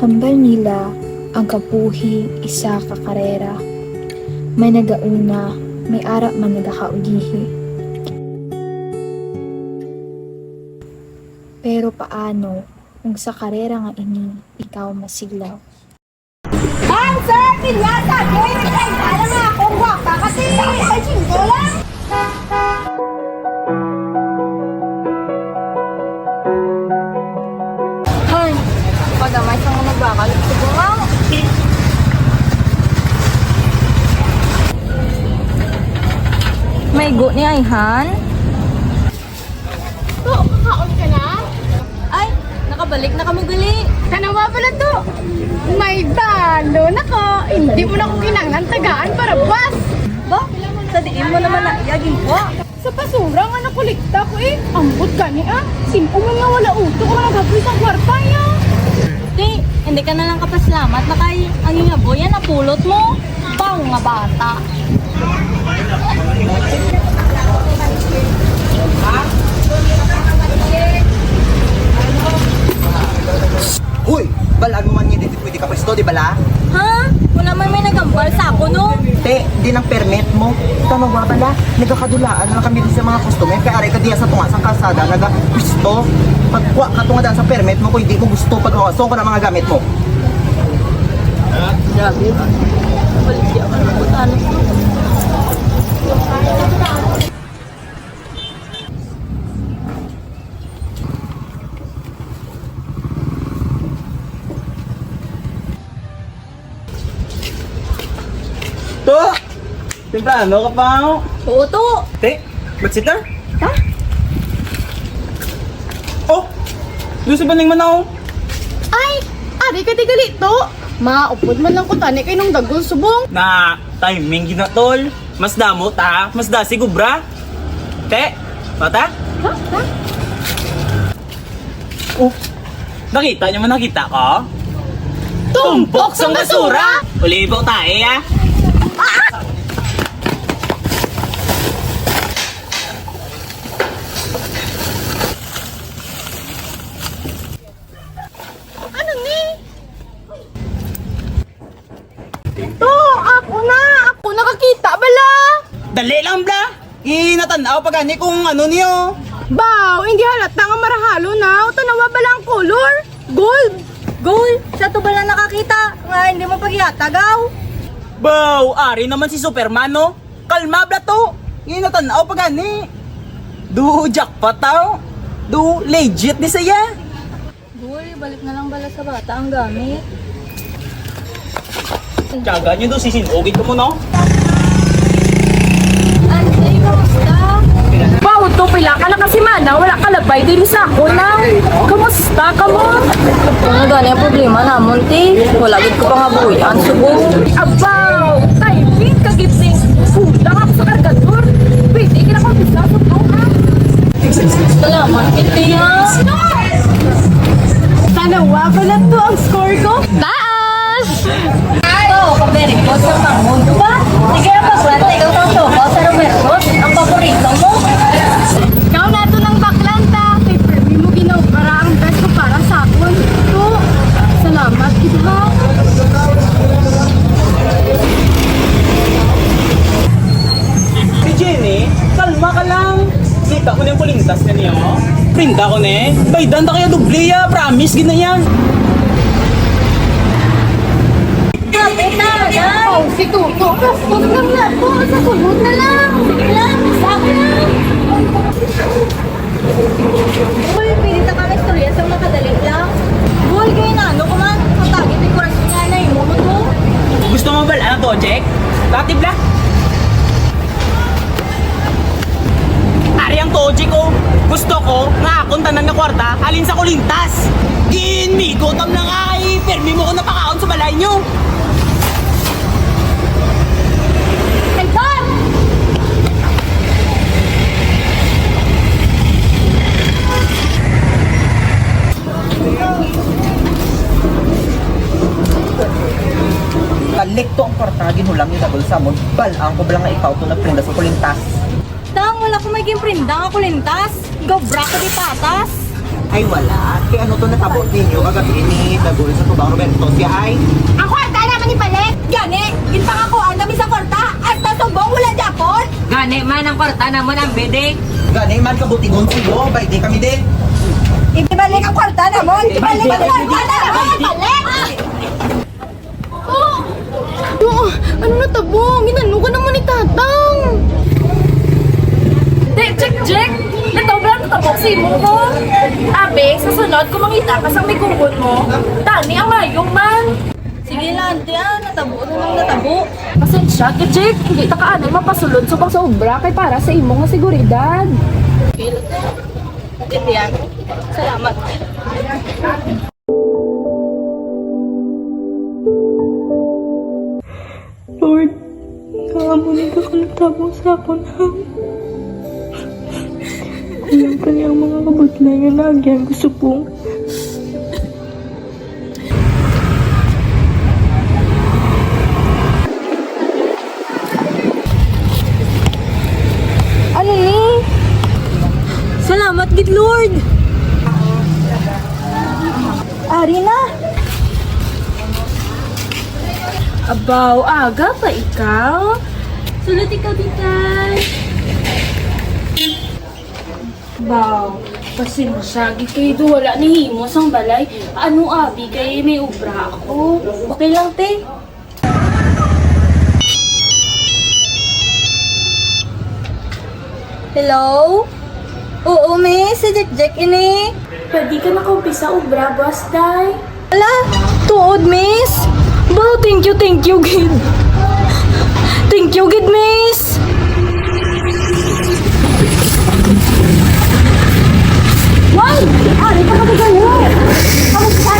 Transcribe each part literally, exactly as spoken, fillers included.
Hambal nila ang kabuhi isa ka karera. May nagauna, may ara man nagakaulihi. Pero paano kung sa karera nga ini ikaw masilaw? Ma'am, sir, pinyasa, gay, kay sana nga akong gwapa kasi may chinggo lang. Hoy, pagamay sa mga nagbakal. Sige nga. May go ni Ayhan. To, kakaon ka na? Ay, nakabalik na kamo gali. Tanawa pala to. May balon ako. Hindi mo na ko kinanglan tagaan para buwas. Ba, sa diin mo naman na iya ginkuha? Sa basura nga nakolekta ko eh. Ambot gani ah. Sin-o man nga wala utok nga naghaboy sa kwarta niya. Ti, hindi ka na lang kapaslamat na kay ang ingaboy yan napulot mo. Baw nga bata. Hoy! Bal-an mo man nga di pwede ka pwesto, di bala? Ha? Wala man may nagambal sa ako, no? Te, di nang permit mo. Tanawa bala, nagakadulaan na lang kami sa mga customer. Kaya aray ka diya sa tunga sang kalsada, nagapwesto. Pagkuha ka tunga daan sa permit mo kung hindi mo gusto paghawason ko ng mga gamit mo. Grabe. Balik siya. Ano ba? To! Temprano ka pa, oh. Oo, to. Te, ba't sita? Ha? Oh! Doon si Baning Manaw. Ay! Ari ka di gali to. Maupod man lang ko tani kay nung dagol subong. Na, timing gina, tol. Mas damo ta, mas dasig obra. Te, mata? Ha? Ha? Oh, nakita niyo man, nakita ko? Tumpok sang basura! Ulibo tayo, ah! Ano ni? To, ako na! Ako nakakita, bala! Dali lang, bla! Inatan-aw pa gani kung ano niyo. Baw, hindi halata nga marahalo na. O, tanawa bala ang color. Gold! Gold! Siya to bala nakakita nga hindi mo pagyatagaw. Baw, ari naman si Superman, no? Kalma, bla, to. Inatan-aw pa gani. Do jackpot, tao. Do legit ni saya. Goy, balik na lang bala sa bata ang gamit. Tiyaga niyo do, sisin-ogit ko mo, no? Anday, kamusta? Wow, to pila ka na ka semana, wala ka labay din sa ako na. Kamusta ka mo? Ano gani ang problema namon, ti? Wala gid ko pangabuhian, subong. Abaw, timing ka gid ni. Butang ako sa kargador. Pwede ka na kung bisa, subong, ha? Salamat, Kitiya. Tanawa, bala to ang score ko. Taas! Ito, very good sa pangod, di ba? Sige, ang pagwerte, ikaw ang sopa sa Roberto, ang paborito mo. Ikaw na to ng baklanta, kay Fermi mo ginaw para ang best ko para sa akon. To, salamat, di ba? Si Jenny, kalma ka lang. Kita mo na yung kulintas na niya, oh. Prinda ko na eh. Baydan ta kaya doble, ah. Promise, gid na yan. Kapit na, Day. Oh, si Tuto. Bastos lang na to. Sa sunod na lang. Sige lang, sa akin lang. Uy, pwede ta ka istorya sa makadali lang. Boy, kay nano ko man, ang tagit ni Corazon nga na imo mo to. Gusto mo ba, ano to, Jack? Tatib lang. Ari ang to, Jack, oh. Gusto ko nga akon tanan nga kwarta, alin sa kulintas. Ginmigot ang mga ay, permi mo ko napakaon sa balay nyo. Ay, God! Balik to ang kwarta, ginulang yung double sa amon. Bal-ang ko bala nga ikaw to nagprinda sa kulintas. Tang, wala ko may ginprinda nga kulintas. Gobra ko di patas. Ay, wala. Kay ano to natabo ninyo kagabi ni Dagol sa Tubang Roberto? Siya ay Ang kwarta naman ni Palit! Gani, ginpangakuan kami sa kwarta, hasta subong wala gyapon! Gani man ang kwarta namon, ang bidi. Gani man kabutigon sa iyo, bay, di kami di. Ibalik ang kwarta namon! Ibalik ang kwarta namon! Palit! Oh! Oh, ano natabo? Ginano ka naman ni Tatang? Di, Jack, Jack! Natabo lang natabo sa imo ko. Abi, sa sunod, kung mangita ka sa migugon mo, tani ang mayong man. Sige lang, ante, ah. Natabo na lang natabo. Pasensya, Jack. Hindi ta ka anay mapasulod subong sa obra kay para sa imo nga seguridad. Okay lang, te. Intindihan. Salamat. Lord, nga amo ni ka kanatabo sa akon, ha? Ang kanyang mga kabudlay nga naagyan ko subong. Ano ni? Salamat gid, Lord. Ari na. Abaw, aga pa ikaw? Sulod ikaw, Titay. Baw, pasensya gid kay do wala nahimo sang balay. Ano, abi, kay may obra ako. Okay lang, te. Hello? Oo, miss. Si Jack Jack ini. Pwede ka nakaumpisa obra, boss, day? Ala, tuod, miss? Baw, thank you, thank you, gid. Thank you, gid, miss. Wow! Ari pa ka ba? Kamusta?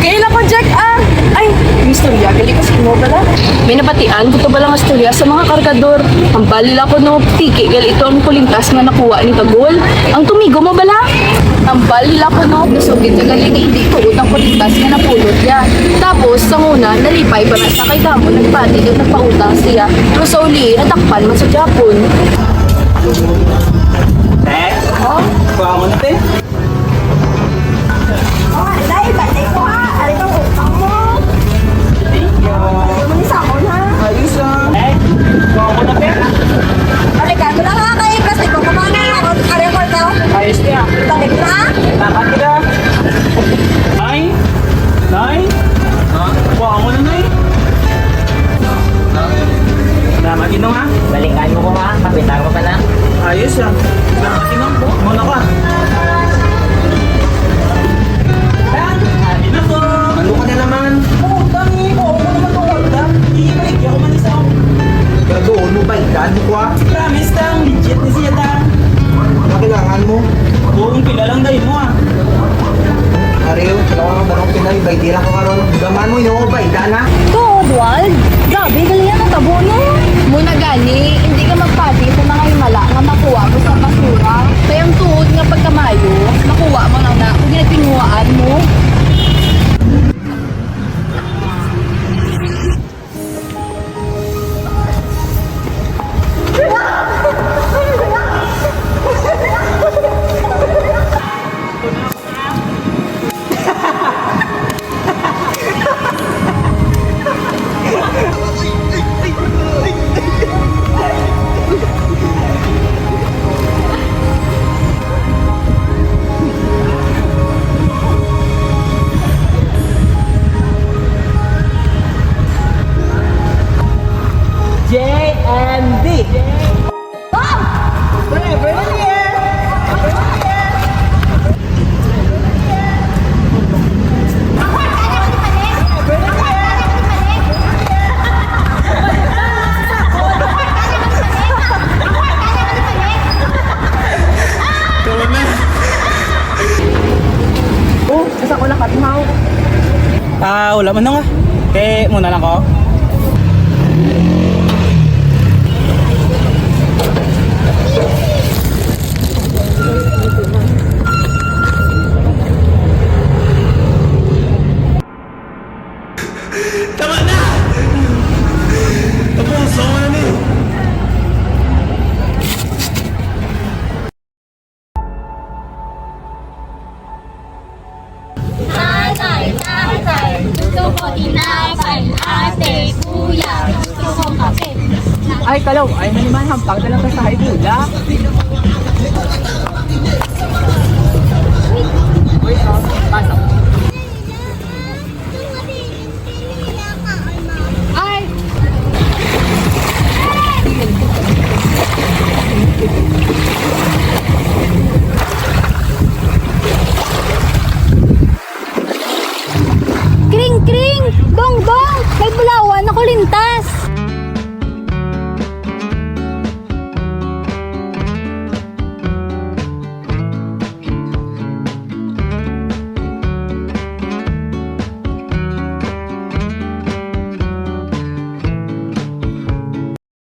Kaila ko, Jack, ah. Ay, may istorya gali ko sa imo bala. May nabatian ko to bala nga istorya sa mga kargador. Ang bali la ko, no, tiki gali ito ang kulintas nga nakuha ni Tagol. Ang tumigo mo bala? Ang bali la ko, no, nasugid na gali ni hindi tuod ang kulintas nga napulot niya. Tapos, sa una, nalipay pa na siya kay damo nagbati kag nagpautang siya. Pero sa uli, nadakpan man sa Japon. Te? Oh? Kuha mo na, te? Oh, dai, balik ko, ha. Ari tong utang mo. Thank you. Ari mo ni Samon, ha. Ayos, ah. Eh, kuha mo na, te. Balikan mo lang, ha, kay plastic ko, kumain na ako. Ari ang kwarta, oh. Ayos, te, ah. Balik na, ha. Dapat kita. Ay, nay. Ha? Kuha mo na, nay. Salamat, Ginoo, ha? Balikan mo ko, ha? Kapitan ko ka na. Ayos, ah. Salamat, Ginoo. Muna ka. Ano ka na naman? Utang, eh. Kuha mo naman tong kwarta. Ibalik, di ako man isa. Gado, ano ba? Daan mo ko, ah. Promise lang, legit ni siya, ta. Ano kailangan mo? Kung pila lang dahil mo, ah. Ariyo, kailangan mo, barong pila, ibay, di lang ko karon. Gaman mo, yun, bay, daan, ah. Tuod, Wal. Grabe, galing yan ang tabo, no? Muna gani, hindi ka magpati sa mga himala nga makuha mo sa basura. Kaya ang tuod nga pagkamayo, makuha mo lang na kung ginagtinguhaan mo. J and D. Mom! Pre, pwede niya. Oh, asa ko nakatmaw? Ah, wala man nga. Kay muna lang ko. Tama na! Tapos, ako na ni. Gusto ko tinapay, ate, kuya, gusto ko kape. Ay, kalaw, ay, maniman, hampang na lang ka sa high bola. Uy, ah, pasok. Ay!